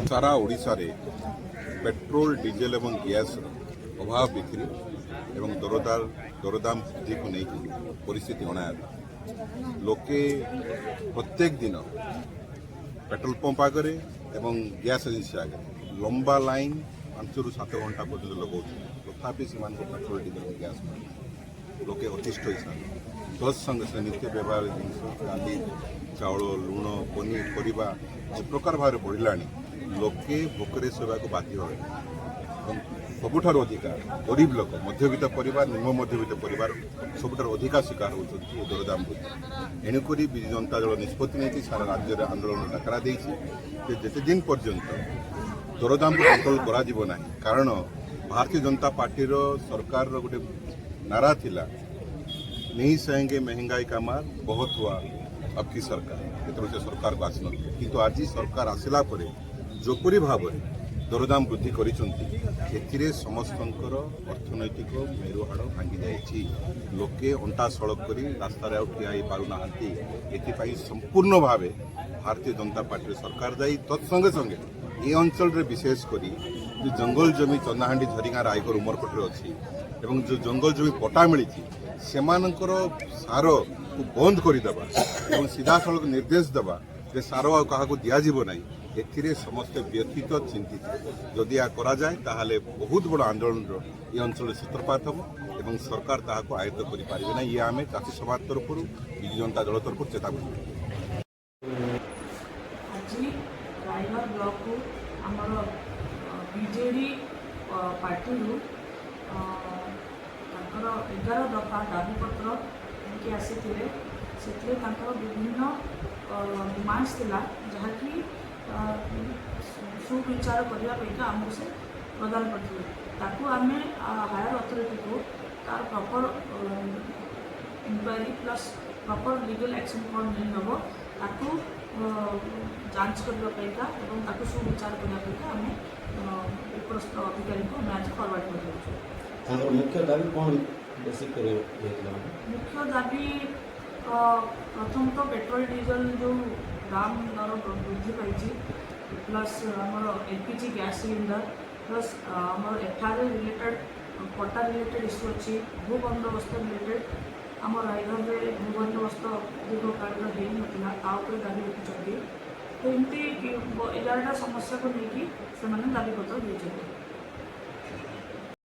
ସାରା ଓଡ଼ିଶାରେ petrol, diesel ଏବଂ ଗ୍ୟାସ୍ର ଅଭାବ ବିକ୍ରି ଏବଂ ଦରଦାମ ବୃଦ୍ଧିକୁ ନେଇକି ପରିସ୍ଥିତି ଅଣାୟତ୍ତ। ଲୋକେ ପ୍ରତ୍ୟେକ ଦିନ ପେଟ୍ରୋଲ ପମ୍ପ ଆଗରେ ଏବଂ ଗ୍ୟାସ୍ ଏଜେନ୍ସି ଆଗରେ ଲମ୍ବା ଲାଇନ୍ 5ରୁ 7 ଘଣ୍ଟା ପର୍ଯ୍ୟନ୍ତ ଲଗାଉଛନ୍ତି। ତଥାପି ସେମାନଙ୍କୁ ପେଟ୍ରୋଲ, ଡିଜେଲ ଏବଂ ଗ୍ୟାସ୍ ମିଳୁନାହିଁ। ଲୋକେ ଅତିଷ୍ଠ ହୋଇସାରିଲେ। ତତ୍ ସଙ୍ଗେ ସଙ୍ଗେ ନିତ୍ୟ ବ୍ୟବହାର ଜିନିଷ, ଡାଲି, ଚାଉଳ, ଲୁଣ, ପନିପରିବା ଯେ ପ୍ରକାର ଭାବରେ ବଢ଼ିଲାଣି, ଲୋକେ ଭୋକରେ ଶୋଇବାକୁ ବାଧ୍ୟ ହେଲେ ଏବଂ ସବୁଠାରୁ ଅଧିକା ଗରିବ ଲୋକ, ମଧ୍ୟବିତ୍ତ ପରିବାର, ନିମ୍ନ ମଧ୍ୟବିତ୍ତ ପରିବାର ସବୁଠାରୁ ଅଧିକା ଶିକାର ହେଉଛନ୍ତି ଏ ଦରଦାମ ବୃଦ୍ଧି। ଏଣୁକରି ବିଜୁ ଜନତା ଦଳ ନିଷ୍ପତ୍ତି ନେଇଛି, ସାରା ରାଜ୍ୟରେ ଆନ୍ଦୋଳନ ଡାକରା ଦେଇଛି ଯେ ଯେତେ ଦିନ ପର୍ଯ୍ୟନ୍ତ ଦରଦାମକୁ କଣ୍ଟ୍ରୋଲ କରାଯିବ ନାହିଁ। କାରଣ ଭାରତୀୟ ଜନତା ପାର୍ଟିର ସରକାରର ଗୋଟେ ନାରା ଥିଲା, "नहीं सहेंगे महंगाई का मार, बहुत हुआ अब की सरकार"। ଯେତେବେଳେ ସେ ସରକାରକୁ ଆସିନଥିଲେ, କିନ୍ତୁ ଆଜି ସରକାର ଆସିଲା ପରେ ଯେପରି ଭାବରେ ଦରଦାମ ବୃଦ୍ଧି କରିଛନ୍ତି, ଏଥିରେ ସମସ୍ତଙ୍କର ଅର୍ଥନୈତିକ ମେରୁହାଡ଼ ଭାଙ୍ଗି ଯାଇଛି। ଲୋକେ ଅଣ୍ଟା ସଳଖ କରି ରାସ୍ତାରେ ଆଉ ଠିଆ ହେଇପାରୁନାହାନ୍ତି। ଏଥିପାଇଁ ସମ୍ପୂର୍ଣ୍ଣ ଭାବେ ଭାରତୀୟ ଜନତା ପାର୍ଟିର ସରକାର ଦାୟୀ। ତତ୍ସଙ୍ଗେ ସଙ୍ଗେ ଏ ଅଞ୍ଚଳରେ ବିଶେଷ କରି ଯେଉଁ ଜଙ୍ଗଲ ଜମି ଚନ୍ଦାହାଣ୍ଡି, ଝରିଗାଁ, ରାଇଘର, ଉମରକୋଟରେ ଅଛି ଏବଂ ଯେଉଁ ଜଙ୍ଗଲ ଜମି ପଟା ମିଳିଛି, ସେମାନଙ୍କର ସାରକୁ ବନ୍ଦ କରିଦେବା ଏବଂ ସିଧାସଳଖ ନିର୍ଦ୍ଦେଶ ଦେବା ଯେ ସାର ଆଉ କାହାକୁ ଦିଆଯିବ ନାହିଁ, ଏଥିରେ ସମସ୍ତେ ବ୍ୟଥିତ, ଚିନ୍ତିତ। ଯଦି ଏହା କରାଯାଏ, ତାହେଲେ ବହୁତ ବଡ଼ ଆନ୍ଦୋଳନର ଏ ଅଞ୍ଚଳରେ ସୂତ୍ରପାତ ହେବ ଏବଂ ସରକାର ତାହାକୁ ଆୟତ୍ତ କରିପାରିବେ ନାହିଁ। ଇଏ ଆମେ ଚାଷୀ ସମାଜ ତରଫରୁ, ବିଜୁ ଜନତା ଦଳ ତରଫରୁ ଚେତାବନୀ ଦେବୁ। ଆଜି ରାଇଘର ବ୍ଲକକୁ ଆମର ବିଜେଡ଼ି ପାର୍ଟିରୁ ତାଙ୍କର 11 ଦଫା ଦାବିପତ୍ର ନେଇକି ଆସିଥିଲେ। ସେଥିରେ ତାଙ୍କର ବିଭିନ୍ନ ଡିମାଣ୍ଡସ୍ ଥିଲା, ଯାହାକି ସୁବିଚାର କରିବା ପାଇଁକା ଆମକୁ ସେ ପ୍ରଦାନ କରିଥିଲେ। ତାକୁ ଆମେ ହାୟର ଅଥରିଟିକୁ ତାର proper inquiry plus proper legal action କ'ଣ ନେଇ ହେବ, ତାକୁ ଯାଞ୍ଚ କରିବା ପାଇଁକା ଏବଂ ତାକୁ ସୁବିଚାର କରିବା ପାଇଁକା ଆମେ ଉପରସ୍ଥ ଅଧିକାରୀଙ୍କୁ ଆମେ ଆଜି ଫରୱାର୍ଡ଼ କରିଦେଉଛୁ। ତାଙ୍କର ମୁଖ୍ୟ ଦାବି କ'ଣ ବେଶୀ କରି ହେଇଥିଲା? ମୁଖ୍ୟ ଦାବି ପ୍ରଥମତଃ ପେଟ୍ରୋଲ, ଡିଜେଲ ଯେଉଁ ଦାମ ଦର ବୃଦ୍ଧି ପାଇଛି, ପ୍ଲସ୍ ଆମର ଏଲ୍ପିଜି ଗ୍ୟାସ୍ ସିଲିଣ୍ଡର, ପ୍ଲସ୍ ଆମର ଏଫ୍ଆର୍ଏ ରିଲେଟେଡ୍, ପଟ୍ଟା ରିଲେଟେଡ୍ ଇସ୍ୟୁ ଅଛି, ଭୂ ବନ୍ଦୋବସ୍ତ ରିଲେଟେଡ୍। ଆମ ରାଇଘରରେ ଭୂ ବନ୍ଦୋବସ୍ତ ଦୀର୍ଘକାଳର ହେଇନଥିଲା, ତା ଉପରେ ଦାବି ରଖିଛନ୍ତି। ତ ଏମିତି 11ଟା ସମସ୍ୟାକୁ ନେଇକି ସେମାନେ ଦାବିପତ୍ର ଦେଇଛନ୍ତି।